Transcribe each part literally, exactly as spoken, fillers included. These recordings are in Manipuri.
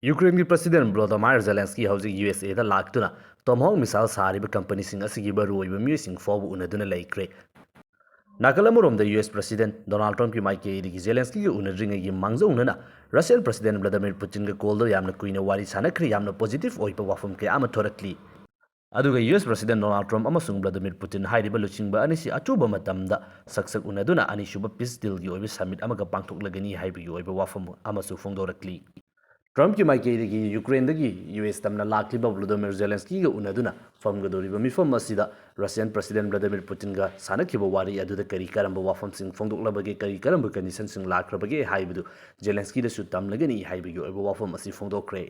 ꯌꯨꯀ꯭ꯔꯦꯟꯒꯤ ꯄ꯭ꯔꯁꯤꯗꯦꯟ ꯚ꯭ꯂꯣꯗꯣꯃꯥꯏꯔ ꯖꯦꯂꯦꯟꯁꯀꯤ ꯍꯧꯖꯤꯛ ꯌꯨ ꯑꯦꯁ ꯑꯦꯗ ꯂꯥꯛꯇꯨꯅ ꯇꯣꯃꯍꯣꯛ ꯃꯤꯁꯥꯏꯜ ꯁꯥꯔꯤꯕ ꯀꯝꯄꯅꯤꯁꯤꯡ ꯑꯁꯤꯒꯤ ꯃꯔꯨꯑꯣꯏꯕ ꯃꯤꯑꯣꯏꯁꯤꯡ ꯐꯥꯎꯕ ꯎꯅꯗꯨꯅ ꯂꯩꯈ꯭ꯔꯦ꯫ ꯅꯥꯀꯜ ꯑꯃꯔꯣꯝꯗ ꯌꯨ ꯑꯦꯁ ꯄ꯭ꯔꯁꯤꯗꯦꯟ ꯗꯣꯅꯥꯜꯗ ꯇ꯭ꯔꯝꯞꯀꯤ ꯃꯥꯏꯀꯩꯗꯒꯤ ꯖꯦꯂꯦꯟꯁꯀꯤꯒ ꯎꯅꯗ꯭ꯔꯤꯉꯩꯒꯤ ꯃꯥꯡꯖꯧꯅꯅ ꯔꯁꯤꯌꯥꯟ ꯄ꯭ꯔꯁꯤꯗꯦꯟ ꯚ꯭ꯂꯥꯗꯤꯃꯤꯔ ꯄꯨꯇꯤꯟꯒ ꯀꯣꯜꯗ ꯌꯥꯝꯅ ꯀꯨꯏꯅ ꯋꯥꯔꯤ ꯁꯥꯟꯅꯈ꯭ꯔꯦ, ꯌꯥꯝꯅ ꯄꯣꯖꯤꯇꯤꯚ ꯑꯣꯏꯕ ꯋꯥꯐꯝ ꯀꯌꯥ ꯑꯃ ꯊꯣꯔꯛꯂꯤ꯫ ꯑꯗꯨꯒ ꯌꯨ ꯑꯦꯁ ꯄ꯭ꯔꯁꯤꯗꯦꯟ ꯗꯣꯅꯥꯜꯗ ꯇ꯭ꯔꯝꯞ ꯑꯃꯁꯨꯡ ꯚ꯭ꯂꯥꯗꯤꯃꯤꯔ ꯄꯨꯇꯤꯟ ꯍꯥꯏꯔꯤꯕ ꯂꯨꯆꯤꯡꯕ ꯑꯅꯤꯁꯤ ꯑꯆꯨꯝꯕ ꯃꯇꯝꯗ ꯁꯛꯁꯛ ꯎꯅꯗꯨꯅ ꯑꯅꯤꯁꯨꯕ ꯄꯤꯁ ꯗꯤꯜꯒꯤ ꯑꯣꯏꯕ ꯁꯃꯤꯠ ꯑꯃꯒ ꯄꯥꯡꯊꯣꯛꯂꯒꯅꯤ ꯍꯥꯏꯕꯒꯤ ꯑꯣꯏꯕ ꯋꯥꯐꯝ ꯑꯃꯁꯨ ꯐꯣꯡꯗꯣꯔꯛꯂꯤ꯫ ꯇ꯭ꯔꯝꯞꯀꯤ ꯃꯥꯏꯀꯩꯗꯒꯤ ꯌꯨꯀ꯭ꯔꯦꯟꯗꯒꯤ ꯌꯨ ꯑꯦꯁ ꯇꯝꯅ ꯂꯥꯛꯂꯤꯕ ꯚ꯭ꯂꯥꯗꯤꯃꯤꯔ ꯖꯦꯂꯦꯟꯁꯀꯤꯒ ꯎꯅꯗꯨꯅ ꯐꯝꯒꯗꯧꯔꯤꯕ ꯃꯤꯐꯝ ꯑꯁꯤꯗ ꯔꯁꯤꯌꯥꯟ ꯄ꯭ꯔꯁꯤꯗꯦꯟ ꯚ꯭ꯂꯥꯗꯤꯃꯤꯔ ꯄꯨꯇꯤꯟꯒ ꯁꯥꯟꯅꯈꯤꯕ ꯋꯥꯔꯤ ꯑꯗꯨꯗ ꯀꯔꯤ ꯀꯔꯝꯕ ꯋꯥꯐꯝꯁꯤꯡ ꯐꯣꯡꯗꯣꯛꯂꯕꯒꯦ, ꯀꯔꯤ ꯀꯔꯝꯕ ꯀꯟꯗꯤꯁꯟꯁꯤꯡ ꯂꯥꯛꯈ꯭ꯔꯕꯒꯦ ꯍꯥꯏꯕꯗꯨ ꯖꯦꯂꯦꯟꯁꯀꯤꯗꯁꯨ ꯇꯝꯂꯒꯅꯤ ꯍꯥꯏꯕꯒꯤ ꯑꯣꯏꯕ ꯋꯥꯐꯝ ꯑꯁꯤ ꯐꯣꯡꯗꯣꯛꯈ꯭ꯔꯦ꯫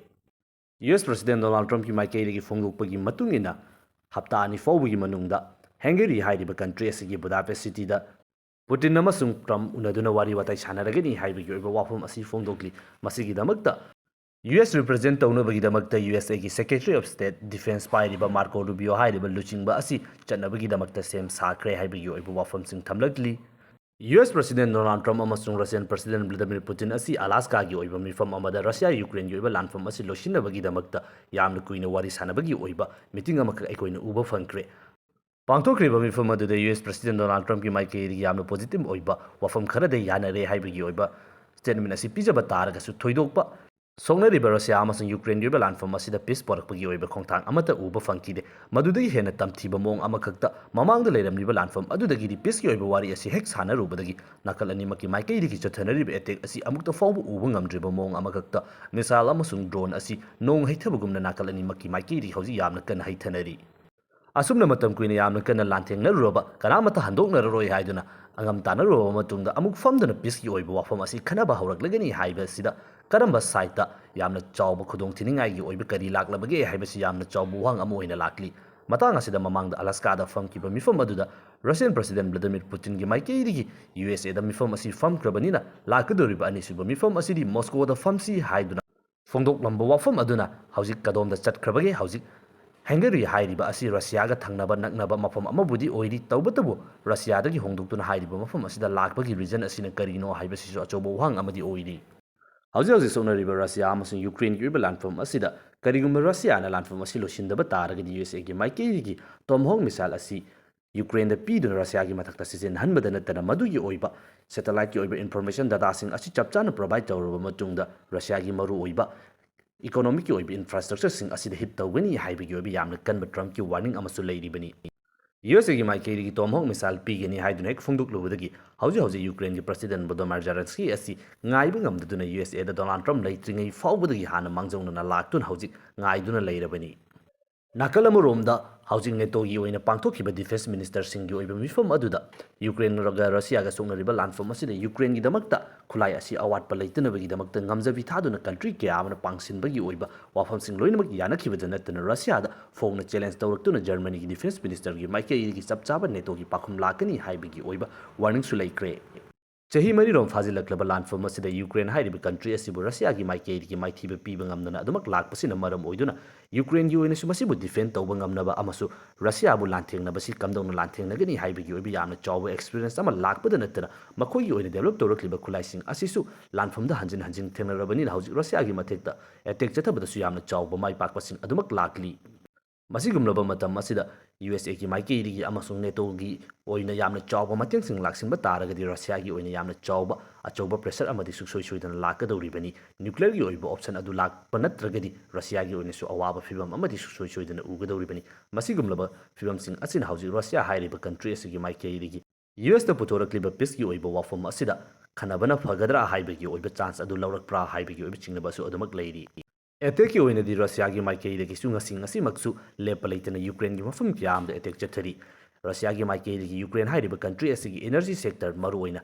ꯌꯨ ꯑꯦꯁ ꯄ꯭ꯔꯁꯤꯗꯦꯟ ꯗꯣꯅꯥꯜꯗ ꯇ꯭ꯔꯝꯞꯀꯤ ꯃꯥꯏꯀꯩꯗꯒꯤ ꯐꯣꯡꯗꯣꯛꯄꯒꯤ ꯃꯇꯨꯡ ꯏꯟꯅ, ꯍꯞꯇꯥ ꯑꯅꯤ ꯐꯥꯎꯕꯒꯤ ꯃꯅꯨꯡꯗ ꯍꯪꯒꯦꯔꯤ ꯍꯥꯏꯔꯤꯕ ꯀꯟꯇ꯭ꯔꯤ ꯑꯁꯤꯒꯤ ꯕꯨꯗꯥꯄꯦꯁ ꯁꯤꯇꯤꯗ ꯄꯨꯇꯤꯟ ꯑꯃꯁꯨꯡ ꯇ꯭ꯔꯝꯞ ꯎꯅꯗꯨꯅ ꯋꯥꯔꯤ ꯋꯥꯇꯥꯏ ꯁꯥꯟꯅꯔꯒꯅꯤ ꯍꯥꯏꯕꯒꯤ ꯑꯣꯏꯕ ꯋꯥꯐꯝ ꯑꯁꯤ ꯐꯣꯡꯗꯣꯛꯂꯤ꯫ ꯃꯁꯤꯒꯤꯗꯃꯛꯇ ꯌꯨ ꯑꯦꯁ ꯔꯤꯄ꯭ꯔꯖꯦꯟ ꯇꯧꯅꯕꯒꯤꯗꯃꯛꯇ ꯌꯨ ꯑꯦꯁ ꯑꯦꯒꯤ ꯁꯦꯀ꯭ꯔꯦꯇꯔꯤ ꯑꯣꯐ ꯁ꯭ꯇꯦꯠ ꯗꯤꯐꯦꯟꯁ ꯄꯥꯏꯔꯤꯕ ꯃꯥꯔꯀꯣ ꯔꯨꯕꯤꯌꯣ ꯍꯥꯏꯔꯤꯕ ꯂꯨꯆꯤꯡꯕ ꯑꯁꯤ ꯆꯠꯅꯕꯒꯤꯗꯃꯛꯇ ꯁꯦꯝ ꯁꯥꯈ꯭ꯔꯦ ꯍꯥꯏꯕꯒꯤ ꯑꯣꯏꯕ ꯋꯥꯐꯝꯁꯤꯡ ꯊꯝꯂꯛꯂꯤ꯫ ꯌꯨ ꯑꯦꯁ ꯄ꯭ꯔꯁꯤꯗꯦꯟ ꯗꯣꯅꯥꯜꯗ ꯇ꯭ꯔꯝꯞ ꯑꯃꯁꯨꯡ ꯔꯁꯤꯌꯥꯟ ꯄ꯭ꯔꯁꯤꯗꯦꯟ ꯚ꯭ꯂꯥꯗꯤꯃꯤꯔ ꯄꯨꯇꯤꯟ ꯑꯁꯤ ꯑꯂꯥꯁꯀꯥꯒꯤ ꯑꯣꯏꯕ ꯃꯤꯐꯝ ꯑꯃꯗ ꯔꯁꯤꯌꯥ ꯌꯨꯀ꯭ꯔꯦꯟꯒꯤ ꯑꯣꯏꯕ ꯂꯥꯟꯐꯝ ꯑꯁꯤ ꯂꯣꯏꯁꯤꯟꯅꯕꯒꯤꯗꯃꯛꯇ ꯌꯥꯝꯅ ꯀꯨꯏꯅ ꯋꯥꯔꯤ ꯁꯥꯟꯅꯕꯒꯤ ꯑꯣꯏꯕ ꯃꯤꯇꯤꯡ ꯑꯃꯈꯛ ꯑꯩꯈꯣꯏꯅ ꯎꯕ ꯐꯪꯈ꯭ꯔꯦ꯫ ꯄꯥꯡꯊꯣꯛꯈ꯭ꯔꯤꯕ ꯃꯤꯐꯝ ꯑꯗꯨꯗ ꯌꯨ ꯑꯦꯁ ꯄ꯭ꯔꯁꯤꯗꯦꯟ ꯗꯣꯅꯥꯜꯗ ꯇ꯭ꯔꯝꯞꯀꯤ ꯃꯥꯏꯀꯩꯗꯒꯤ ꯌꯥꯝꯅ ꯄꯣꯖꯤꯇꯤꯚ ꯑꯣꯏꯕ ꯋꯥꯐꯝ ꯈꯔꯗ ꯌꯥꯅꯔꯦ ꯍꯥꯏꯕꯒꯤ ꯑꯣꯏꯕ ꯁ꯭ꯇꯦꯠꯃꯦꯟ ꯑꯁꯤ ꯄꯤꯖꯕ ꯇꯥꯔꯒꯁꯨ, ꯊꯣꯏꯗꯣꯛꯄ ꯁꯣꯛꯅꯔꯤꯕ ꯔꯁꯤꯌꯥ ꯑꯃꯁꯨꯡ ꯌꯨꯀ꯭ꯔꯦꯟꯒꯤ ꯑꯣꯏꯕ ꯂꯥꯟꯐꯝ ꯑꯁꯤꯗ ꯄꯤꯁ ꯄꯨꯔꯛꯄꯒꯤ ꯑꯣꯏꯕ ꯈꯣꯡꯊꯥꯡ ꯑꯃꯠꯇ ꯎꯕ ꯐꯪꯈꯤꯗꯦ꯫ ꯃꯗꯨꯗꯒꯤ ꯍꯦꯟꯅ ꯇꯝꯊꯤꯕ ꯃꯑꯣꯡ ꯑꯃꯈꯛꯇ, ꯃꯃꯥꯡꯗ ꯂꯩꯔꯝꯂꯤꯕ ꯂꯥꯟꯐꯝ ꯑꯗꯨꯗꯒꯤꯗꯤ ꯄꯤꯁꯀꯤ ꯑꯣꯏꯕ ꯋꯥꯔꯤ ꯑꯁꯤ ꯍꯦꯛ ꯁꯥꯟꯅꯔꯨꯕꯗꯒꯤ ꯅꯥꯀꯜ ꯑꯅꯤꯃꯛꯀꯤ ꯃꯥꯏꯀꯩꯗꯒꯤ ꯆꯠꯊꯅꯔꯤꯕ ꯑꯦꯇꯦꯛ ꯑꯁꯤ ꯑꯃꯨꯛꯇ ꯐꯥꯎꯕ ꯎꯕ ꯉꯝꯗ꯭ꯔꯤꯕ ꯃꯑꯣꯡ ꯑꯃꯈꯛꯇ, ꯃꯤꯁꯥꯏꯜ ꯑꯃꯁꯨꯡ ꯗ꯭ꯔꯣꯟ ꯑꯁꯤ ꯅꯣꯡ ꯍꯩꯊꯕꯒꯨꯝꯅ ꯅꯥꯀꯜ ꯑꯅꯤꯃꯛꯀꯤ ꯃꯥꯏꯀꯩꯗꯒꯤ ꯍꯧꯖꯤꯛ ꯌꯥꯝꯅ ꯀꯟꯅ ꯍꯩꯊꯅꯔꯤ꯫ ꯑꯁꯨꯝꯅ ꯃꯇꯝ ꯀꯨꯏꯅ ꯌꯥꯝꯅ ꯀꯟꯅ ꯂꯥꯟꯊꯦꯡꯅꯔꯨꯔꯕ, ꯀꯅꯥꯃꯠꯇ ꯍꯟꯗꯣꯛꯅꯔꯔꯣꯏ ꯍꯥꯏꯗꯨꯅ ꯑꯉꯝ ꯇꯥꯟꯅꯔꯨꯔꯕ ꯃꯇꯨꯡꯗ, ꯑꯃꯨꯛ ꯐꯝꯗꯨꯅ ꯄꯤꯁꯀꯤ ꯑꯣꯏꯕ ꯋꯥꯐꯝ ꯑꯁꯤ ꯈꯟꯅꯕ ꯍꯧꯔꯛꯂꯒꯅꯤ ꯍꯥꯏꯕ ꯑꯁꯤꯗ ꯀꯔꯝꯕ ꯁꯥꯏꯠꯇ ꯌꯥꯝꯅ ꯆꯥꯎꯕ ꯈꯨꯗꯣꯡꯊꯤꯅꯤꯡꯉꯥꯏꯒꯤ ꯑꯣꯏꯕ ꯀꯔꯤ ꯂꯥꯛꯂꯕꯒꯦ ꯍꯥꯏꯕꯁꯤ ꯌꯥꯝꯅ ꯆꯥꯎꯕ ꯋꯥꯍꯪ ꯑꯃ ꯑꯣꯏꯅ ꯂꯥꯛꯂꯤ꯫ ꯃꯇꯥꯡ ꯑꯁꯤꯗ ꯃꯃꯥꯡꯗ ꯑꯂꯥꯁꯀꯥꯗ ꯐꯝꯈꯤꯕ ꯃꯤꯐꯝ ꯑꯗꯨꯗ ꯔꯁꯤꯌꯟ ꯄ꯭ꯔꯁꯤꯗꯦꯟ ꯚ꯭ꯂꯥꯗꯤꯃꯤꯔ ꯄꯨꯇꯤꯟꯒꯤ ꯃꯥꯏꯀꯩꯗꯒꯤ ꯌꯨ ꯑꯦꯁ ꯑꯦꯗ ꯃꯤꯐꯝ ꯑꯁꯤ ꯐꯝꯈ꯭ꯔꯕꯅꯤꯅ, ꯂꯥꯛꯀꯗꯧꯔꯤꯕ ꯑꯅꯤꯁꯨꯕ ꯃꯤꯐꯝ ꯑꯁꯤꯗꯤ ꯃꯣꯁꯀꯣꯗ ꯐꯝꯁꯤ ꯍꯥꯏꯗꯨꯅ ꯐꯣꯡꯗꯣꯛꯂꯝꯕ ꯋꯥꯐꯝ ꯑꯗꯨꯅ ꯍꯧꯖꯤꯛ ꯀꯗꯣꯝꯗ ꯆꯠꯈ꯭ꯔꯕꯒꯦ? ꯍꯧꯖꯤꯛ ꯍꯪꯒꯦꯔꯤ ꯍꯥꯏꯔꯤꯕ ꯑꯁꯤ ꯔꯁꯤꯌꯥꯒ ꯊꯪꯅꯕ ꯅꯛꯅꯕ ꯃꯐꯝ ꯑꯃꯕꯨꯗꯤ ꯑꯣꯏꯔꯤ, ꯇꯧꯕꯇꯕꯨ ꯔꯁꯤꯌꯥꯗꯒꯤ ꯍꯣꯡꯗꯣꯛꯇꯨꯅ ꯍꯥꯏꯔꯤꯕ ꯃꯐꯝ ꯑꯁꯤꯗ ꯂꯥꯛꯄꯒꯤ ꯔꯤꯖꯟ ꯑꯁꯤꯅ ꯀꯔꯤꯅꯣ ꯍꯥꯏꯕꯁꯤꯁꯨ ꯑꯆꯧꯕ ꯋꯥꯍꯪ ꯑꯃꯗꯤ ꯑꯣꯏꯔꯤ꯫ ꯍꯧꯖꯤꯛ ꯍꯧꯖꯤꯛ ꯁꯣꯛꯅꯔꯤꯕ ꯔꯁꯤꯌꯥ ꯑꯃꯁꯨꯡ ꯌꯨꯀ꯭ꯔꯦꯟꯒꯤ ꯑꯣꯏꯕ ꯂꯥꯟꯐꯝ ꯑꯁꯤꯗ ꯀꯔꯤꯒꯨꯝꯕ ꯔꯁꯤꯌꯥꯅ ꯂꯥꯟꯐꯝ ꯑꯁꯤ ꯂꯣꯏꯁꯤꯟꯗꯕ ꯇꯥꯔꯒꯗꯤ, ꯌꯨ ꯑꯦꯁ ꯑꯦꯒꯤ ꯃꯥꯏꯀꯩꯗꯒꯤ ꯇꯣꯝꯍꯣꯛ ꯃꯤꯁꯥꯏꯜ ꯑꯁꯤ ꯌꯨꯀ꯭ꯔꯦꯟꯗ ꯄꯤꯗꯨꯅ ꯔꯁꯤꯌꯥꯒꯤ ꯃꯊꯛꯇ ꯁꯤꯖꯤꯟꯅꯍꯟꯕꯗ ꯅꯠꯇꯅ, ꯃꯗꯨꯒꯤ ꯑꯣꯏꯕ ꯁꯦꯇꯦꯂꯥꯏꯠꯀꯤ ꯑꯣꯏꯕ ꯏꯟꯐꯣꯔꯃꯦꯁꯟ ꯗꯇꯥꯁꯤꯡ ꯑꯁꯤ ꯆꯞ ꯆꯥꯅ ꯄ꯭ꯔꯣꯚꯥꯏꯗ ꯇꯧꯔꯕ ꯃꯇꯨꯡꯗ, ꯔꯁꯤꯌꯥꯒꯤ ꯃꯔꯨꯑꯣꯏꯕ ꯏꯀꯣꯅꯣꯃꯤꯛꯀꯤ ꯑꯣꯏꯕ ꯏꯟꯐ꯭ꯔꯥꯁ꯭ꯇ꯭ꯔꯛꯆꯔꯁꯤꯡ ꯑꯁꯤꯗ ꯍꯤꯠ ꯇꯧꯒꯅꯤ ꯍꯥꯏꯕꯒꯤ ꯑꯣꯏꯕ ꯌꯥꯝꯅ ꯀꯟꯕ ꯇ꯭ꯔꯝꯞꯀꯤ ꯋꯥꯔꯅꯤꯡ ꯑꯃꯁꯨ ꯂꯩꯔꯤꯕꯅꯤ꯫ ꯌꯨ ꯑꯦꯁ ꯑꯦꯒꯤ ꯃꯥꯏꯀꯩꯗꯒꯤ ꯇꯣꯝꯍꯣꯛ ꯃꯤꯁꯥꯏꯜ ꯄꯤꯒꯅꯤ ꯍꯥꯏꯗꯨꯅ ꯍꯦꯛ ꯐꯣꯡꯗꯣꯛꯂꯨꯕꯗꯒꯤ, ꯍꯧꯖꯤꯛ ꯍꯧꯖꯤꯛ ꯌꯨꯀ꯭ꯔꯦꯟꯒꯤ ꯄ꯭ꯔꯁꯤꯗꯦꯟ ꯚꯣꯂꯣꯗꯤꯃꯥꯏꯔ ꯖꯦꯂꯦꯟꯁꯀꯤ ꯑꯁꯤ ꯉꯥꯏꯕ ꯉꯝꯗꯗꯨꯅ, ꯌꯨ ꯑꯦꯁ ꯑꯦꯗ ꯗꯣꯅꯥꯜꯗ ꯇ꯭ꯔꯝꯞ ꯂꯩꯇ꯭ꯔꯤꯉꯩ ꯐꯥꯎꯕꯗꯒꯤ ꯍꯥꯟꯅ ꯃꯥꯡꯖꯧꯅꯅ ꯂꯥꯛꯇꯨꯅ ꯍꯧꯖꯤꯛ ꯉꯥꯏꯗꯨꯅ ꯂꯩꯔꯕꯅꯤ꯫ ꯅꯥꯀꯜ ꯑꯃꯔꯣꯝꯗ, ꯍꯧꯖꯤꯛ ꯅꯦꯇꯣꯒꯤ ꯑꯣꯏꯅ ꯄꯥꯡꯊꯣꯛꯈꯤꯕ ꯗꯤꯐꯦꯟꯁ ꯃꯤꯅꯤꯁꯇꯔꯁꯤꯡꯒꯤ ꯑꯣꯏꯕ ꯃꯤꯐꯝ ꯑꯗꯨꯗ ꯌꯨꯀ꯭ꯔꯦꯟꯒ ꯔꯁꯤꯌꯥꯒ ꯁꯣꯛꯅꯔꯤꯕ ꯂꯥꯟꯐꯝ ꯑꯁꯤꯗ ꯌꯨꯀ꯭ꯔꯦꯟꯒꯤꯗꯃꯛꯇ ꯈꯨꯠꯂꯥꯏ ꯑꯁꯤ ꯑꯋꯥꯠꯄ ꯂꯩꯇꯅꯕꯒꯤꯗꯃꯛꯇ ꯉꯝꯖꯕꯤ ꯊꯥꯗꯨꯅ ꯀꯟꯇ꯭ꯔꯤ ꯀꯌꯥ ꯑꯃꯅ ꯄꯥꯡꯁꯤꯟꯕꯒꯤ ꯑꯣꯏꯕ ꯋꯥꯐꯝꯁꯤꯡ ꯂꯣꯏꯅꯃꯛ ꯌꯥꯅꯈꯤꯕꯗ ꯅꯠꯇꯅ, ꯔꯁꯤꯌꯥꯗ ꯐꯣꯡꯅ ꯆꯦꯂꯦꯟꯖ ꯇꯧꯔꯛꯇꯨꯅ ꯖꯔꯃꯅꯤꯒꯤ ꯗꯤꯐꯦꯟꯁ ꯃꯤꯅꯤꯁꯇꯔꯒꯤ ꯃꯥꯏꯀꯩꯗꯒꯤ ꯆꯞ ꯆꯥꯕ ꯅꯦꯇꯣꯒꯤ ꯄꯥꯎꯈꯨꯝ ꯂꯥꯛꯀꯅꯤ ꯍꯥꯏꯕꯒꯤ ꯑꯣꯏꯕ ꯋꯥꯔꯅꯤꯡꯁꯨ ꯂꯩꯈ꯭ꯔꯦ꯫ ꯆꯍꯤ ꯃꯔꯤꯔꯣꯝ ꯐꯥꯖꯤꯜꯂꯛꯂꯕ ꯂꯥꯟꯐꯝ ꯑꯁꯤꯗ ꯌꯨꯀ꯭ꯔꯦꯟ ꯍꯥꯏꯔꯤꯕ ꯀꯟꯇ꯭ꯔꯤ ꯑꯁꯤꯕꯨ ꯔꯁꯤꯌꯥꯒꯤ ꯃꯥꯏꯀꯩꯗꯒꯤ ꯃꯥꯏꯊꯤꯕ ꯄꯤꯕ ꯉꯝꯗꯅ ꯑꯗꯨꯃꯛ ꯂꯥꯛꯄꯁꯤꯅ ꯃꯔꯝ ꯑꯣꯏꯗꯨꯅ, ꯌꯨꯀ꯭ꯔꯦꯟꯒꯤ ꯑꯣꯏꯅꯁꯨ ꯃꯁꯤꯕꯨ ꯗꯤꯐꯦꯟ ꯇꯧꯕ ꯉꯝꯅꯕ ꯑꯃꯁꯨ ꯔꯁꯤꯌꯥꯕꯨ ꯂꯥꯟꯊꯦꯡꯅꯕꯁꯤ ꯀꯝꯗꯧꯅ ꯂꯥꯟꯊꯦꯡꯅꯒꯅꯤ ꯍꯥꯏꯕꯒꯤ ꯑꯣꯏꯕ ꯌꯥꯝꯅ ꯆꯥꯎꯕ ꯑꯦꯛꯁꯄꯤꯔꯤꯌꯦꯟꯁ ꯑꯃ ꯂꯥꯛꯄꯗ ꯅꯠꯇꯅ, ꯃꯈꯣꯏꯒꯤ ꯑꯣꯏꯅ ꯗꯦꯕꯂꯞ ꯇꯧꯔꯛꯂꯤꯕ ꯈꯨꯠꯂꯥꯏꯁꯤꯡ ꯑꯁꯤꯁꯨ ꯂꯥꯟꯐꯝꯗ ꯍꯟꯖꯤꯟ ꯍꯟꯖꯤꯟ ꯊꯦꯡꯅꯔꯕꯅꯤꯅ, ꯍꯧꯖꯤꯛ ꯔꯁꯤꯌꯥꯒꯤ ꯃꯊꯛꯇ ꯑꯦꯇꯦꯛ ꯆꯠꯊꯕꯗꯁꯨ ꯌꯥꯝꯅ ꯆꯥꯎꯕ ꯃꯥꯏ ꯄꯥꯛꯄꯁꯤꯡ ꯑꯗꯨꯃꯛ ꯂꯥꯛꯂꯤ꯫ ꯃꯁꯤꯒꯨꯝꯂꯕ ꯃꯇꯝ ꯑꯁꯤꯗ ꯌꯨ ꯑꯦꯁ ꯑꯦꯒꯤ ꯃꯥꯏꯀꯩꯗꯒꯤ ꯑꯃꯁꯨꯡ ꯅꯦꯇꯣꯒꯤ ꯑꯣꯏꯅ ꯌꯥꯝꯅ ꯆꯥꯎꯕ ꯃꯇꯦꯡꯁꯤꯡ ꯂꯥꯛꯁꯤꯟꯕ ꯇꯥꯔꯒꯗꯤ, ꯔꯁꯤꯌꯥꯒꯤ ꯑꯣꯏꯅ ꯌꯥꯝꯅ ꯆꯥꯎꯕ ꯑꯆꯧꯕ ꯄ꯭ꯔꯦꯁꯔ ꯑꯃꯗꯤ ꯁꯨꯡꯁꯣꯏ ꯁꯣꯏꯗꯅ ꯂꯥꯛꯀꯗꯧꯔꯤꯕꯅꯤ꯫ ꯅ꯭ꯌꯨꯀ꯭ꯂꯤꯌꯔꯒꯤ ꯑꯣꯏꯕ ꯑꯣꯞꯁꯟ ꯑꯗꯨ ꯂꯥꯛꯄ ꯅꯠꯇ꯭ꯔꯒꯗꯤ, ꯔꯁꯤꯌꯥꯒꯤ ꯑꯣꯏꯅꯁꯨ ꯑꯋꯥꯕ ꯐꯤꯕꯝ ꯑꯃꯗꯤ ꯁꯨꯡꯁꯣꯏ ꯁꯣꯏꯗꯅ ꯎꯒꯗꯧꯔꯤꯕꯅꯤ꯫ ꯃꯁꯤꯒꯨꯝꯂꯕ ꯐꯤꯕꯝꯁꯤꯡ ꯑꯁꯤꯅ ꯍꯧꯖꯤꯛ ꯔꯁꯤꯌꯥ ꯍꯥꯏꯔꯤꯕ ꯀꯟꯇ꯭ꯔꯤ ꯑꯁꯤꯒꯤ ꯃꯥꯏꯀꯩꯗꯒꯤ ꯌꯨ ꯑꯦꯁꯇ ꯄꯨꯊꯣꯔꯛꯂꯤꯕ ꯄꯤꯁꯀꯤ ꯑꯣꯏꯕ ꯋꯥꯐꯝ ꯑꯁꯤꯗ ꯈꯟꯅꯕꯅ ꯐꯒꯗ꯭ꯔꯥ ꯍꯥꯏꯕꯒꯤ ꯑꯣꯏꯕ ꯆꯥꯟꯁ ꯑꯗꯨ ꯂꯧꯔꯛꯄ꯭ꯔꯥ ꯍꯥꯏꯕꯒꯤ ꯑꯣꯏꯕ ꯆꯤꯡꯅꯕꯁꯨ ꯑꯗꯨꯃꯛ ꯂꯩꯔꯤ꯫ ꯑꯦꯇꯦꯛꯀꯤ ꯑꯣꯏꯅꯗꯤ ꯔꯁꯤꯌꯥꯒꯤ ꯃꯥꯏꯀꯩꯗꯒꯤꯁꯨ ꯉꯁꯤ ꯉꯁꯤꯃꯛꯁꯨ ꯂꯦꯞꯄ ꯂꯩꯇꯅ ꯌꯨꯀ꯭ꯔꯦꯟꯒꯤ ꯃꯐꯝ ꯀꯌꯥ ꯑꯃꯗ ꯑꯦꯇꯦꯛ ꯆꯠꯊꯔꯤ꯫ ꯔꯁꯤꯌꯥꯒꯤ ꯃꯥꯏꯀꯩꯗꯒꯤ ꯌꯨꯀ꯭ꯔꯦꯟ ꯍꯥꯏꯔꯤꯕ ꯀꯟꯇ꯭ꯔꯤ ꯑꯁꯤꯒꯤ ꯏꯅꯔꯖꯤ ꯁꯦꯛꯇꯔ, ꯃꯔꯨꯑꯣꯏꯅ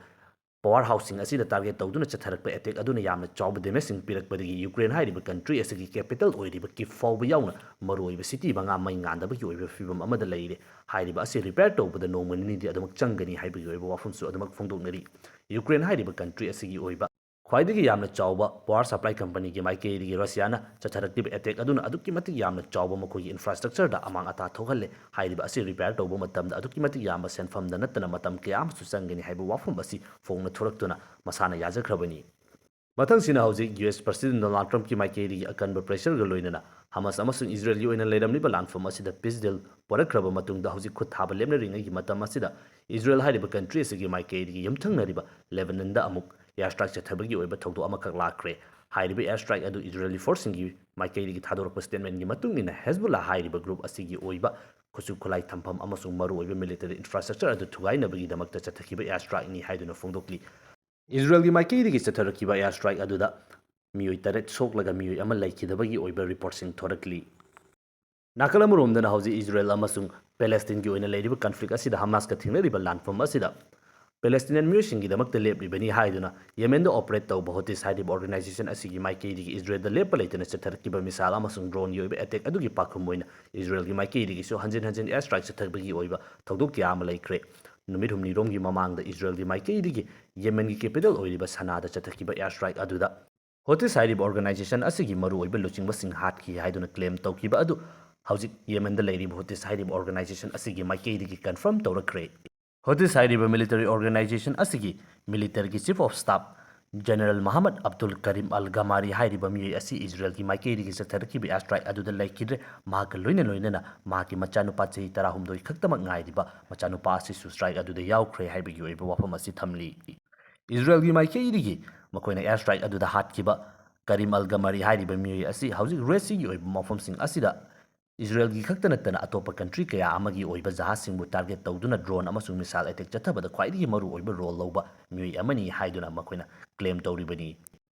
ꯄꯥꯋꯔ ꯍꯥꯎꯁꯁꯤꯡ ꯑꯁꯤꯗ ꯇꯥꯔꯒꯦꯠ ꯇꯧꯗꯨꯅ ꯆꯠꯊꯔꯛꯄ ꯑꯦꯇꯦꯛ ꯑꯗꯨꯅ ꯌꯥꯝꯅ ꯆꯥꯎꯕ ꯗꯦꯃꯦꯖꯁꯤꯡ ꯄꯤꯔꯛꯄꯗꯒꯤ, ꯌꯨꯀ꯭ꯔꯦꯟ ꯍꯥꯏꯔꯤꯕ ꯀꯟꯇ꯭ꯔꯤ ꯑꯁꯤꯒꯤ ꯀꯦꯄꯤꯇꯦꯜ ꯑꯣꯏꯔꯤꯕ ꯀꯤꯞ ꯐꯥꯎꯕ ꯌꯥꯎꯅ ꯃꯔꯨꯑꯣꯏꯕ ꯁꯤꯇꯤ ꯃꯉꯥ ꯃꯩ ꯉꯥꯟꯗꯕꯒꯤ ꯑꯣꯏꯕ ꯐꯤꯕꯝ ꯑꯃꯗ ꯂꯩꯔꯦ꯫ ꯍꯥꯏꯔꯤꯕ ꯑꯁꯤ ꯔꯤꯄꯦꯌꯔ ꯇꯧꯕꯗ ꯅꯣꯡꯃ ꯅꯤꯅꯤꯗꯤ ꯑꯗꯨꯃꯛ ꯆꯪꯒꯅꯤ ꯍꯥꯏꯕꯒꯤ ꯑꯣꯏꯕ ꯋꯥꯐꯝꯁꯨ ꯑꯗꯨꯃꯛ ꯐꯣꯡꯗꯣꯛꯅꯔꯤ꯫ ꯌꯨꯀ꯭ꯔꯦꯟ ꯍꯥꯏꯔꯤꯕ ꯀꯟꯇ꯭ꯔꯤ ꯑꯁꯤꯒꯤ ꯑꯣꯏꯕ ꯈ꯭ꯋꯥꯏꯗꯒꯤ ꯌꯥꯝꯅ ꯆꯥꯎꯕ ꯄꯥꯋꯔ ꯁꯄ꯭ꯂꯥꯏ ꯀꯝꯄꯅꯤꯒꯤ ꯃꯥꯏꯀꯩꯗꯒꯤ ꯔꯁꯤꯌꯥꯅ ꯆꯠꯊꯔꯛꯂꯤꯕ ꯑꯦꯇꯦꯛ ꯑꯗꯨꯅ ꯑꯗꯨꯛꯀꯤ ꯃꯇꯤꯛ ꯌꯥꯝꯅ ꯆꯥꯎꯕ ꯃꯈꯣꯏꯒꯤ ꯏꯟꯐ꯭ꯔꯥꯁ꯭ꯇ꯭ꯔꯛꯆꯔꯗ ꯑꯃꯥꯡ ꯑꯇꯥ ꯊꯣꯛꯍꯜꯂꯦ꯫ ꯍꯥꯏꯔꯤꯕ ꯑꯁꯤ ꯔꯤꯄꯦꯌꯔ ꯇꯧꯕ ꯃꯇꯝꯗ ꯑꯗꯨꯛꯀꯤ ꯃꯇꯤꯛ ꯌꯥꯝꯕ ꯁꯦꯟꯐꯝꯗ ꯅꯠꯇꯅ ꯃꯇꯝ ꯀꯌꯥ ꯑꯃꯁꯨ ꯆꯪꯒꯅꯤ ꯍꯥꯏꯕ ꯋꯥꯐꯝ ꯑꯁꯤ ꯐꯣꯡꯅ ꯊꯣꯔꯛꯇꯨꯅ ꯃꯁꯥꯅ ꯌꯥꯖꯈ꯭ꯔꯕꯅꯤ꯫ ꯃꯊꯪꯁꯤꯅ ꯍꯧꯖꯤꯛ ꯌꯨ ꯑꯦꯁ ꯄ꯭ꯔꯁꯤꯗꯦꯟ ꯗꯣꯅꯥꯜꯗ ꯇ꯭ꯔꯝꯞꯀꯤ ꯃꯥꯏꯀꯩꯗꯒꯤ ꯑꯀꯟꯕ ꯄ꯭ꯔꯦꯁꯔꯒ ꯂꯣꯏꯅꯅ ꯍꯃꯥꯁ ꯑꯃꯁꯨꯡ ꯏꯖꯔꯦꯜꯒꯤ ꯑꯣꯏꯅ ꯂꯩꯔꯝꯂꯤꯕ ꯂꯥꯟꯐꯝ ꯑꯁꯤꯗ ꯄꯤꯁ ꯗꯤꯜ ꯄꯣꯔꯛꯈ꯭ꯔꯕ ꯃꯇꯨꯡꯗ ꯍꯧꯖꯤꯛ ꯈꯨꯠ ꯊꯥꯕ ꯂꯦꯞꯅꯔꯤꯉꯩꯒꯤ ꯃꯇꯝ ꯑꯁꯤꯗ ꯏꯖꯔꯦꯜ ꯍꯥꯏꯔꯤꯕ ꯀꯟꯇ꯭ꯔꯤ ꯑꯁꯤꯒꯤ ꯃꯥꯏꯀꯩꯗꯒꯤ ꯌꯨꯝꯊꯪꯅꯔꯤꯕ ꯂꯦꯕꯅꯟꯗ ꯑꯃꯨꯛ ꯑꯦꯌꯔ ꯁ꯭ꯇ꯭ꯔꯥꯏꯛ ꯆꯠꯊꯕꯒꯤ ꯑꯣꯏꯕ ꯊꯧꯗꯣꯛ ꯑꯃꯈꯛ ꯂꯥꯛꯈ꯭ꯔꯦ꯫ ꯍꯥꯏꯔꯤꯕ ꯑꯦꯌꯔ ꯁ꯭ꯇ꯭ꯔꯥꯏꯛ ꯑꯗꯨ ꯏꯖꯔꯦꯜꯒꯤ ꯐꯣꯔꯁꯁꯤꯡꯒꯤ ꯃꯥꯏꯀꯩꯗꯒꯤ ꯊꯥꯗꯣꯔꯛꯄ ꯁ꯭ꯇꯦꯠꯃꯦꯟꯒꯤ ꯃꯇꯨꯡ ꯏꯟꯅ ꯍꯦꯖꯕꯨꯜꯂꯥ ꯍꯥꯏꯔꯤꯕ ꯒ꯭ꯔꯨꯞ ꯑꯁꯤꯒꯤ ꯑꯣꯏꯕ ꯈꯨꯠꯁꯨ ꯈꯨꯠꯂꯥꯏ ꯊꯝꯐꯝ ꯑꯃꯁꯨꯡ ꯃꯔꯨꯑꯣꯏꯕ ꯃꯤꯂꯤꯇꯔꯤ ꯏꯟꯐ꯭ꯔꯥꯁ꯭ꯇ꯭ꯔꯛꯆꯔ ꯑꯗꯨ ꯊꯨꯒꯥꯏꯅꯕꯒꯤꯗꯃꯛꯇ ꯆꯠꯊꯈꯤꯕ ꯑꯦꯌꯔ ꯁ꯭ꯇ꯭ꯔꯥꯏꯛꯅꯤ ꯍꯥꯏꯗꯨꯅ ꯐꯣꯡꯗꯣꯛꯂꯤ꯫ ꯏꯖꯔꯦꯜꯒꯤ ꯃꯥꯏꯀꯩꯗꯒꯤ ꯆꯠꯊꯔꯛꯈꯤꯕ ꯑꯦꯌꯔ ꯁ꯭ꯇ꯭ꯔꯥꯏꯛ ꯑꯗꯨꯗ ꯃꯤꯑꯣꯏ ꯇꯔꯦꯠ ꯁꯣꯛꯂꯒ ꯃꯤꯑꯣꯏ ꯑꯃ ꯂꯩꯈꯤꯗꯕꯒꯤ ꯑꯣꯏꯕ ꯔꯤꯄꯣꯔꯠꯁꯤꯡ ꯊꯣꯔꯛꯂꯤ꯫ ꯅꯥꯀꯜ ꯑꯃꯔꯣꯝꯗꯅ ꯍꯧꯖꯤꯛ ꯏꯖꯔꯦꯜ ꯑꯃꯁꯨꯡ ꯄꯦꯂꯦꯁꯇꯤꯟꯒꯤ ꯑꯣꯏꯅ ꯂꯩꯔꯤꯕ ꯀꯟꯐ꯭ꯂꯤꯛ ꯑꯁꯤꯗ ꯍꯃꯥꯁꯀ ꯊꯦꯡꯅꯔꯤꯕ ꯂꯥꯟꯐꯝ ꯑꯁꯤꯗ ꯄꯦꯂꯦꯁꯇꯤꯅꯤꯌꯟ ꯃꯤꯑꯣꯏꯁꯤꯡꯒꯤꯗꯃꯛꯇ ꯂꯦꯞꯂꯤꯕꯅꯤ ꯍꯥꯏꯗꯨꯅ ꯌꯦꯃꯦꯟꯗ ꯑꯣꯄꯔꯦꯠ ꯇꯧꯕ ꯍꯨꯇꯤꯁ ꯍꯥꯏꯔꯤꯕ ꯑꯣꯔꯒꯅꯥꯏꯖꯦꯁꯟ ꯑꯁꯤꯒꯤ ꯃꯥꯏꯀꯩꯗꯒꯤ ꯏꯖꯔꯦꯜꯗ ꯂꯦꯞꯄ ꯂꯩꯇꯅ ꯆꯠꯊꯔꯛꯈꯤꯕ ꯃꯤꯁꯥꯏꯜ ꯑꯃꯁꯨꯡ ꯗ꯭ꯔꯣꯟꯒꯤ ꯑꯣꯏꯕ ꯑꯦꯇꯦꯛ ꯑꯗꯨꯒꯤ ꯄꯥꯎꯈꯨꯝ ꯑꯣꯏꯅ ꯏꯖꯔꯦꯜꯒꯤ ꯃꯥꯏꯀꯩꯗꯒꯤꯁꯨ ꯍꯟꯖꯤꯟ ꯍꯟꯖꯤꯟ ꯑꯦꯌꯔ ꯁ꯭ꯇ꯭ꯔꯥꯏꯛ ꯆꯠꯊꯕꯒꯤ ꯑꯣꯏꯕ ꯊꯧꯗꯣꯛ ꯀꯌꯥ ꯑꯃ ꯂꯩꯈ꯭ꯔꯦ꯫ ꯅꯨꯃꯤꯠ ꯍꯨꯝꯅꯤꯔꯣꯝꯒꯤ ꯃꯃꯥꯡꯗ ꯏꯖꯔꯦꯜꯒꯤ ꯃꯥꯏꯀꯩꯗꯒꯤ ꯌꯦꯃꯦꯟꯒꯤ ꯀꯦꯄꯤꯇꯦꯜ ꯑꯣꯏꯔꯤꯕ ꯁꯅꯥꯗ ꯆꯠꯊꯈꯤꯕ ꯑꯦꯌꯔ ꯁ꯭ꯇ꯭ꯔꯥꯏꯛ ꯑꯗꯨꯗ ꯍꯨꯇꯤꯁ ꯍꯥꯏꯔꯤꯕ ꯑꯣꯔꯒꯅꯥꯏꯖꯦꯁꯟ ꯑꯁꯤꯒꯤ ꯃꯔꯨꯑꯣꯏꯕ ꯂꯨꯆꯤꯡꯕꯁꯤꯡ ꯍꯥꯠꯈꯤ ꯍꯥꯏꯗꯨꯅ ꯀ꯭ꯂꯦꯝ ꯇꯧꯈꯤꯕ ꯑꯗꯨ ꯍꯧꯖꯤꯛ ꯌꯦꯃꯦꯟꯗ ꯂꯩꯔꯤꯕ ꯍꯨꯇꯤꯁ ꯍꯥꯏꯔꯤꯕ ꯑꯣꯔꯒꯅꯥꯏꯖꯦꯁꯟ ꯑꯁꯤꯒꯤ ꯃꯥꯏꯀꯩꯗꯒꯤ ꯀꯟꯐꯥꯔꯝ ꯇꯧꯔꯛꯈ꯭ꯔꯦ꯫ ꯍꯨꯇꯤꯁ ꯍꯥꯏꯔꯤꯕ ꯃꯤꯂꯤꯇꯔꯤ ꯑꯣꯔꯒꯅꯥꯏꯖꯦꯁꯟ ꯑꯁꯤꯒꯤ ꯃꯤꯂꯤꯇꯔꯒꯤ chief of staff general Mohammed Abdul Karim al ꯒꯃꯥꯔꯤ ꯍꯥꯏꯔꯤꯕ ꯃꯤꯑꯣꯏ ꯑꯁꯤ ꯏꯖꯔꯦꯜꯒꯤ ꯃꯥꯏꯀꯩꯗꯒꯤ ꯆꯠꯊꯔꯛꯈꯤꯕ ꯑꯦꯌꯔ ꯁ꯭ꯇ꯭ꯔꯥꯏꯛ ꯑꯗꯨꯗ ꯂꯩꯈꯤꯗ꯭ꯔꯦ꯫ ꯃꯍꯥꯛꯀ ꯂꯣꯏꯅ ꯂꯣꯏꯅꯅ ꯃꯍꯥꯛꯀꯤ ꯃꯆꯥꯅꯨꯄꯥ ꯆꯍꯤ ꯇꯔꯥꯍꯨꯝꯗꯣꯏ ꯈꯛꯇꯃꯛ ꯉꯥꯏꯔꯤꯕ ꯃꯆꯥꯅꯨꯄꯥ ꯑꯁꯤꯁꯨ ꯁ꯭ꯇ꯭ꯔꯥꯏꯛ ꯑꯗꯨꯗ ꯌꯥꯎꯈ꯭ꯔꯦ ꯍꯥꯏꯕꯒꯤ ꯑꯣꯏꯕ ꯋꯥꯐꯝ ꯑꯁꯤ ꯊꯝꯂꯤ꯫ ꯏꯖꯔꯦꯜꯒꯤ ꯃꯥꯏꯀꯩꯗꯒꯤ ꯃꯈꯣꯏꯅ ꯑꯦꯌꯔ ꯁ꯭ꯇ꯭ꯔꯥꯏꯛ ꯑꯗꯨꯗ ꯍꯥꯠꯈꯤꯕ ꯀꯔꯤꯝ ꯑꯜ ꯒꯃꯥꯔꯤ ꯍꯥꯏꯔꯤꯕ ꯃꯤꯑꯣꯏ ꯑꯁꯤ ꯍꯧꯖꯤꯛ ꯔꯦꯗ ꯁꯤꯒꯤ ꯑꯣꯏꯕ ꯃꯐꯝꯁꯤꯡ ꯑꯁꯤꯗ ꯏꯖꯔꯦꯜꯒꯤ ꯈꯛꯇ ꯅꯠꯇꯅ ꯑꯇꯣꯞꯄ ꯀꯟꯇ꯭ꯔꯤ ꯀꯌꯥ ꯑꯃꯒꯤ ꯑꯣꯏꯕ ꯖꯍꯥꯖꯁꯤꯡꯕꯨ ꯇꯥꯔꯒꯦꯠ ꯇꯧꯗꯨꯅ ꯗ꯭ꯔꯣꯟ ꯑꯃꯁꯨꯡ ꯃꯤꯁꯥꯏꯜ ꯑꯦꯇꯦꯛ ꯆꯠꯊꯕꯗ ꯈ꯭ꯋꯥꯏꯗꯒꯤ ꯃꯔꯨꯑꯣꯏꯕ ꯔꯣꯜ ꯂꯧꯕ ꯃꯤꯑꯣꯏ ꯑꯃꯅꯤ ꯍꯥꯏꯗꯨꯅ ꯃꯈꯣꯏꯅ ꯀ꯭ꯂꯦꯝ ꯇꯧꯔꯤꯕꯅꯤ꯫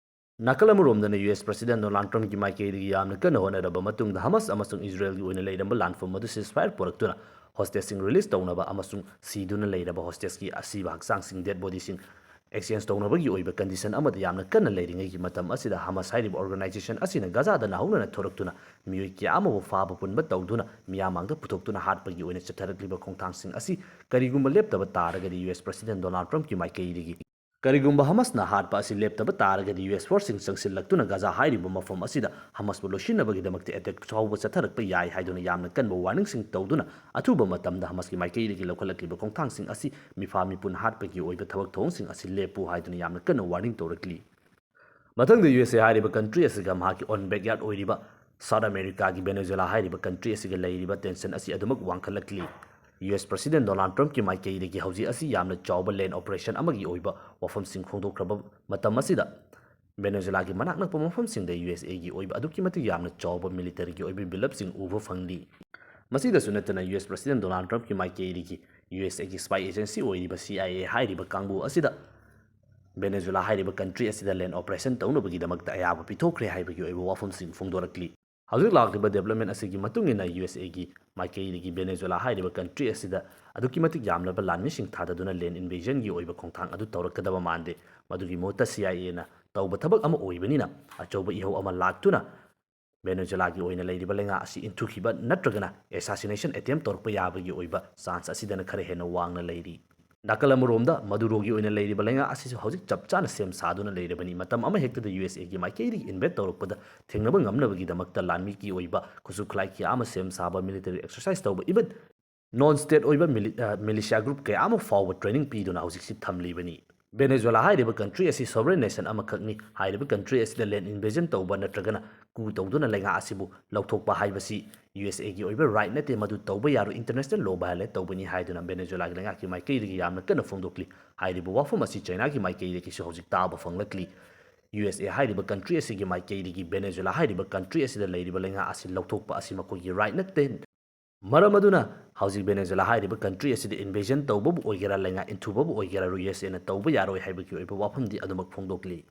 ꯅꯥꯀꯜ ꯑꯃꯔꯣꯝꯗꯅ ꯌꯨ ꯑꯦꯁ ꯄ꯭ꯔꯁꯤꯗꯦꯟ ꯗꯣꯅꯥꯜꯗ ꯇ꯭ꯔꯝꯞꯀꯤ ꯃꯥꯏꯀꯩꯗꯒꯤ ꯌꯥꯝꯅ ꯀꯟꯅ ꯍꯣꯠꯅꯔꯕ ꯃꯇꯨꯡꯗ ꯍꯃꯥꯁ ꯑꯃꯁꯨꯡ ꯏꯖꯔꯦꯜꯒꯤ ꯑꯣꯏꯅ ꯂꯩꯔꯝꯕ ꯂꯥꯟꯐꯝ ꯑꯗꯨ ꯁꯤꯁꯐꯥꯌꯔ ꯄꯨꯔꯛꯇꯨꯅ ꯍꯣꯁꯇꯦꯖꯁꯤꯡ ꯔꯤꯂꯤꯖ ꯇꯧꯅꯕ ꯑꯃꯁꯨꯡ ꯁꯤꯗꯨꯅ ꯂꯩꯔꯕ ꯍꯣꯁꯇꯦꯖꯀꯤ ꯑꯁꯤꯕ ꯍꯛꯆꯥꯡꯁꯤꯡ, ꯗꯦꯗ ꯕꯣꯗꯤꯁꯤꯡ, ꯑꯦꯛꯁꯆꯦꯟꯖ ꯇꯧꯅꯕꯒꯤ ꯑꯣꯏꯕ ꯀꯟꯗꯤꯁꯟ ꯑꯃꯗ ꯌꯥꯝꯅ ꯀꯟꯅ ꯂꯩꯔꯤꯉꯩꯒꯤ ꯃꯇꯝ ꯑꯁꯤꯗ ꯍꯃꯥꯁ ꯍꯥꯏꯔꯤꯕ ꯑꯣꯔꯒꯅꯥꯏꯖꯦꯁꯟ ꯑꯁꯤꯅ ꯒꯥꯖꯥꯗ ꯅꯧꯍꯧꯅꯅ ꯊꯣꯔꯛꯇꯨꯅ ꯃꯤꯑꯣꯏ ꯀꯌꯥ ꯑꯃꯕꯨ ꯐꯥꯕ ꯄꯨꯟꯕ ꯇꯧꯗꯨꯅ ꯃꯤꯌꯥꯝ ꯃꯥꯡꯗ ꯄꯨꯊꯣꯛꯇꯨꯅ ꯍꯥꯠꯄꯒꯤ ꯑꯣꯏꯅ ꯆꯠꯊꯔꯛꯂꯤꯕ ꯈꯣꯡꯊꯥꯡꯁꯤꯡ ꯑꯁꯤ ꯀꯔꯤꯒꯨꯝꯕ ꯂꯦꯞꯇꯕ ꯇꯥꯔꯒꯗꯤ ꯌꯨ ꯑꯦꯁ ꯄ꯭ꯔꯁꯤꯗꯦꯟ ꯗꯣꯅꯥꯜꯗ ꯇ꯭ꯔꯝꯞꯀꯤ ꯃꯥꯏꯀꯩꯗꯒꯤ ꯀꯔꯤꯒꯨꯝꯕ ꯍꯃꯥꯁꯅ ꯍꯥꯠꯄ ꯑꯁꯤ ꯂꯦꯞꯇꯕ ꯇꯥꯔꯒꯗꯤ ꯌꯨ ꯑꯦꯁ ꯐꯣꯔꯁꯁꯤꯡ ꯆꯪꯁꯤꯜꯂꯛꯇꯨꯅ ꯒꯥꯖꯥ ꯍꯥꯏꯔꯤꯕ ꯃꯐꯝ ꯑꯁꯤꯗ ꯍꯃꯥꯁꯄꯨ ꯂꯣꯏꯁꯤꯟꯅꯕꯒꯤꯗꯃꯛꯇ ꯑꯦꯇꯦꯛ ꯐꯥꯎꯕ ꯆꯠꯊꯔꯛꯄ ꯌꯥꯏ ꯍꯥꯏꯗꯨꯅ ꯌꯥꯝꯅ ꯀꯟꯕ ꯋꯥꯔꯅꯤꯡꯁꯤꯡ ꯇꯧꯗꯨꯅ ꯑꯊꯨꯕ ꯃꯇꯝꯗ ꯍꯃꯥꯁꯀꯤ ꯃꯥꯏꯀꯩꯗꯒꯤ ꯂꯧꯈꯠꯂꯛꯂꯤꯕ ꯈꯣꯡꯊꯥꯡꯁꯤꯡ ꯑꯁꯤ ꯃꯤꯐꯥ ꯃꯤꯄꯨꯟ ꯍꯥꯠꯄꯒꯤ ꯑꯣꯏꯕ ꯊꯕꯛ ꯊꯧꯑꯣꯡꯁꯤꯡ ꯑꯁꯤ ꯂꯦꯞꯄꯨ ꯍꯥꯏꯗꯨꯅ ꯌꯥꯝꯅ ꯀꯟꯅ ꯋꯥꯔꯅꯤꯡ ꯇꯧꯔꯛꯂꯤ꯫ ꯃꯊꯪꯗ ꯌꯨ ꯑꯦꯁ ꯑꯦ ꯍꯥꯏꯔꯤꯕ ꯀꯟꯇ꯭ꯔꯤ ꯑꯁꯤꯒ ꯃꯍꯥꯛꯀꯤ ꯑꯣꯟ ꯕꯦꯛꯌꯥꯔꯗ ꯑꯣꯏꯔꯤꯕ ꯁꯥꯎꯠ ꯑꯃꯦꯔꯤꯀꯥꯒꯤ ꯚꯦꯅꯦꯖꯨꯂꯥ ꯍꯥꯏꯔꯤꯕ ꯀꯟꯇ꯭ꯔꯤ ꯑꯁꯤꯒ ꯂꯩꯔꯤꯕ ꯇꯦꯟꯁꯟ ꯑꯁꯤ ꯑꯗꯨꯃꯛ ꯋꯥꯡꯈꯠꯂꯛꯂꯤ꯫ ꯌꯨ ꯑꯦꯁ ꯄ꯭ꯔꯁꯤꯗꯦꯟ ꯗꯣꯅꯥꯜꯗ ꯇ꯭ꯔꯝꯞꯀꯤ ꯃꯥꯏꯀꯩꯗꯒꯤ ꯍꯧꯖꯤꯛ ꯑꯁꯤ ꯌꯥꯝꯅ ꯆꯥꯎꯕ ꯂꯦꯟ ꯑꯣꯄꯔꯦꯁꯟ ꯑꯃꯒꯤ ꯑꯣꯏꯕ ꯋꯥꯐꯝꯁꯤꯡ ꯐꯣꯡꯗꯣꯛꯈ꯭ꯔꯕ ꯃꯇꯝ ꯑꯁꯤꯗ, ꯚꯦꯅꯦꯖꯨꯂꯥꯒꯤ ꯃꯅꯥꯛ ꯅꯛꯄ ꯃꯐꯝꯁꯤꯡꯗ ꯌꯨ ꯑꯦꯁ ꯑꯦꯒꯤ ꯑꯣꯏꯕ ꯑꯗꯨꯛꯀꯤ ꯃꯇꯤꯛ ꯌꯥꯝꯅ ꯆꯥꯎꯕ ꯃꯤꯂꯤꯇꯔꯤꯒꯤ ꯑꯣꯏꯕ ꯕꯤꯜꯗꯞꯁꯤꯡ ꯎꯕ ꯐꯪꯂꯤ꯫ ꯃꯁꯤꯗꯁꯨ ꯅꯠꯇꯅ, ꯌꯨ ꯑꯦꯁ ꯄ꯭ꯔꯁꯤꯗꯦꯟ ꯗꯣꯅꯥꯜꯗ ꯇ꯭ꯔꯝꯞꯀꯤ ꯃꯥꯏꯀꯩꯗꯒꯤ ꯌꯨ ꯑꯦꯁ ꯑꯦꯒꯤ ꯁ꯭ꯄꯥꯏ ꯑꯦꯖꯦꯟꯁꯤ ꯑꯣꯏꯔꯤꯕ ꯁꯤ ꯑꯥꯏ ꯑꯦ ꯍꯥꯏꯔꯤꯕ ꯀꯥꯡꯕꯨ ꯑꯁꯤꯗ ꯚꯦꯅꯦꯖꯨꯂꯥ ꯍꯥꯏꯔꯤꯕ ꯀꯟꯇ꯭ꯔꯤ ꯑꯁꯤꯗ ꯂꯦꯟ ꯑꯣꯄꯔꯦꯁꯟ ꯇꯧꯅꯕꯒꯤꯗꯃꯛꯇ ꯑꯌꯥꯕ ꯄꯤꯊꯣꯛꯈ꯭ꯔꯦ ꯍꯥꯏꯕꯒꯤ ꯑꯣꯏꯕ ꯋꯥꯐꯝꯁꯤꯡ ꯐꯣꯡꯗꯣꯔꯛꯂꯤ꯫ ꯍꯧꯖꯤꯛ ꯂꯥꯛꯂꯤꯕ ꯗꯦꯕꯂꯞꯃꯦꯟ ꯑꯁꯤꯒꯤ ꯃꯇꯨꯡ ꯏꯟꯅ ꯌꯨ ꯑꯦꯁ ꯑꯦꯒꯤ ꯃꯥꯏꯀꯩꯗꯒꯤ ꯚꯦꯅꯦꯖꯨꯂꯥ ꯍꯥꯏꯔꯤꯕ ꯀꯟꯇ꯭ꯔꯤ ꯑꯁꯤꯗ ꯑꯗꯨꯛꯀꯤ ꯃꯇꯤꯛ ꯌꯥꯝꯂꯕ ꯂꯥꯟꯃꯤꯁꯤꯡ ꯊꯥꯗꯗꯨꯅ ꯂꯦꯟ ꯏꯟꯚꯦꯖꯟꯒꯤ ꯑꯣꯏꯕ ꯈꯣꯡꯊꯥꯡ ꯑꯗꯨ ꯇꯧꯔꯛꯀꯗꯕ ꯃꯥꯟꯗꯦ꯫ ꯃꯗꯨꯒꯤ ꯃꯍꯨꯠꯇ ꯁꯤ ꯑꯥꯏ ꯑꯦꯅ ꯇꯧꯕ ꯊꯕꯛ ꯑꯃ ꯑꯣꯏꯕꯅꯤꯅ ꯑꯆꯧꯕ ꯏꯍꯧ ꯑꯃ ꯂꯥꯛꯇꯨꯅ ꯚꯦꯅꯦꯖꯨꯂꯥꯒꯤ ꯑꯣꯏꯅ ꯂꯩꯔꯤꯕ ꯂꯩꯉꯥꯛ ꯑꯁꯤ ꯏꯟꯊꯨꯈꯤꯕ ꯅꯠꯇ꯭ꯔꯒꯅ ꯑꯦꯁꯥꯁꯤꯅꯦꯁꯟ ꯑꯦꯇꯦꯝ ꯇꯧꯔꯛꯄ ꯌꯥꯕꯒꯤ ꯑꯣꯏꯕ ꯆꯥꯟꯁ ꯑꯁꯤꯗꯅ ꯈꯔ ꯍꯦꯟꯅ ꯋꯥꯡꯅ ꯂꯩꯔꯤ꯫ ꯅꯥꯀꯜ ꯑꯃꯔꯣꯝꯗ ꯃꯗꯨꯔꯣꯒꯤ ꯑꯣꯏꯅ ꯂꯩꯔꯤꯕ ꯂꯩꯉꯥꯛ ꯑꯁꯤꯁꯨ ꯍꯧꯖꯤꯛ ꯆꯞ ꯆꯥꯅ ꯁꯦꯝ ꯁꯥꯗꯨꯅ ꯂꯩꯔꯕꯅꯤ꯫ ꯃꯇꯝ ꯑꯃ ꯍꯦꯛꯇꯗ ꯌꯨ ꯑꯦꯁ ꯑꯦꯒꯤ ꯃꯥꯏꯀꯩꯗꯒꯤ ꯏꯟꯚꯦꯠ ꯇꯧꯔꯛꯄꯗ ꯊꯦꯡꯅꯕ ꯉꯝꯅꯕꯒꯤꯗꯃꯛꯇ ꯂꯥꯟꯃꯤꯒꯤ ꯑꯣꯏꯕ ꯈꯨꯠꯁꯨ ꯈꯨꯠꯂꯥꯏ ꯀꯌꯥ ꯑꯃ ꯁꯦꯝ ꯁꯥꯕ, ꯃꯤꯂꯤꯇꯔꯤ ꯑꯦꯛꯁꯔꯁꯥꯏꯁ ꯇꯧꯕ, ꯏꯚꯟ ꯅꯣꯟ ꯁ꯭ꯇꯦꯠ ꯑꯣꯏꯕ ꯃꯤꯂꯤ-, ꯑ, ꯃꯤꯂꯤꯁꯤꯌꯥ ꯒ꯭ꯔꯨꯞ ꯀꯌꯥ ꯑꯃ ꯐꯥꯎꯕ ꯇ꯭ꯔꯦꯅꯤꯡ ꯄꯤꯗꯨꯅ ꯍꯧꯖꯤꯛꯁꯤ ꯊꯝꯂꯤꯕꯅꯤ꯫ ꯚꯦꯅꯦꯖꯨꯂꯥ ꯍꯥꯏꯔꯤꯕ ꯀꯟꯇ꯭ꯔꯤ ꯑꯁꯤ ꯁꯣꯚꯔꯦꯟ ꯅꯦꯁꯟ ꯑꯃꯈꯛꯅꯤ꯫ ꯍꯥꯏꯔꯤꯕ ꯀꯟꯇ꯭ꯔꯤ ꯑꯁꯤꯗ ꯂꯦꯟ ꯏꯟꯚꯦꯖꯟ ꯇꯧꯕ ꯅꯠꯇ꯭ꯔꯒꯅ ꯀꯨ ꯇꯧꯗꯨꯅ ꯂꯩꯉꯥꯛ ꯑꯁꯤꯕꯨ ꯂꯧꯊꯣꯛꯄ ꯍꯥꯏꯕꯁꯤ ꯌꯨ ꯑꯦꯁ ꯑꯦꯒꯤ ꯑꯣꯏꯕ ꯔꯥꯏꯠ ꯅꯠꯇꯦ, ꯃꯗꯨ ꯇꯧꯕ ꯌꯥꯔꯣꯏ, ꯏꯟꯇꯔꯅꯦꯁꯅꯦꯜ ꯂꯣ ꯚꯥꯏꯑꯣꯂꯦꯠ ꯇꯧꯕꯅꯤ ꯍꯥꯏꯗꯨꯅ ꯚꯦꯅꯦꯖꯨꯂꯥꯒꯤ ꯂꯩꯉꯥꯛꯀꯤ ꯃꯥꯏꯀꯩꯗꯒꯤ ꯌꯥꯝꯅ ꯀꯟꯅ ꯐꯣꯡꯗꯣꯛꯂꯤ꯫ ꯍꯥꯏꯔꯤꯕ ꯋꯥꯐꯝ ꯑꯁꯤ ꯆꯥꯏꯅꯥꯒꯤ ꯃꯥꯏꯀꯩꯗꯒꯤꯁꯨ ꯍꯧꯖꯤꯛ ꯇꯥꯕ ꯐꯪꯂꯛꯂꯤ꯫ ꯌꯨ ꯑꯦꯁ ꯑꯦ ꯍꯥꯏꯔꯤꯕ ꯀꯟꯇ꯭ꯔꯤ ꯑꯁꯤꯒꯤ ꯃꯥꯏꯀꯩꯗꯒꯤ ꯚꯦꯅꯦꯖꯨꯂꯥ ꯍꯥꯏꯔꯤꯕ ꯀꯟꯇ꯭ꯔꯤ ꯑꯁꯤꯗ ꯂꯩꯔꯤꯕ ꯂꯩꯉꯥꯛ ꯑꯁꯤ ꯂꯧꯊꯣꯛꯄ ꯑꯁꯤ ꯃꯈꯣꯏꯒꯤ ꯔꯥꯏꯠ ꯅꯠꯇꯦ꯫ ꯃꯔꯝ ꯑꯗꯨꯅ ꯍꯧꯖꯤꯛ ꯚꯦꯅꯦꯖꯨꯂꯥ ꯍꯥꯏꯔꯤꯕ ꯀꯟꯇ꯭ꯔꯤ ꯑꯁꯤꯗ ꯏꯟꯚꯦꯖꯟ ꯇꯧꯕꯕꯨ ꯑꯣꯏꯒꯦꯔꯥ, ꯂꯩꯉꯥꯛ ꯏꯟꯊꯨꯕꯕꯨ ꯑꯣꯏꯒꯦꯔꯥ, ꯌꯨ ꯑꯦꯁ ꯑꯦꯅ ꯇꯧꯕ ꯌꯥꯔꯣꯏ ꯍꯥꯏꯕꯒꯤ ꯑꯣꯏꯕ ꯋꯥꯐꯝꯗꯤ ꯑꯗꯨꯃꯛ ꯐꯣꯡꯗꯣꯛꯂꯤ꯫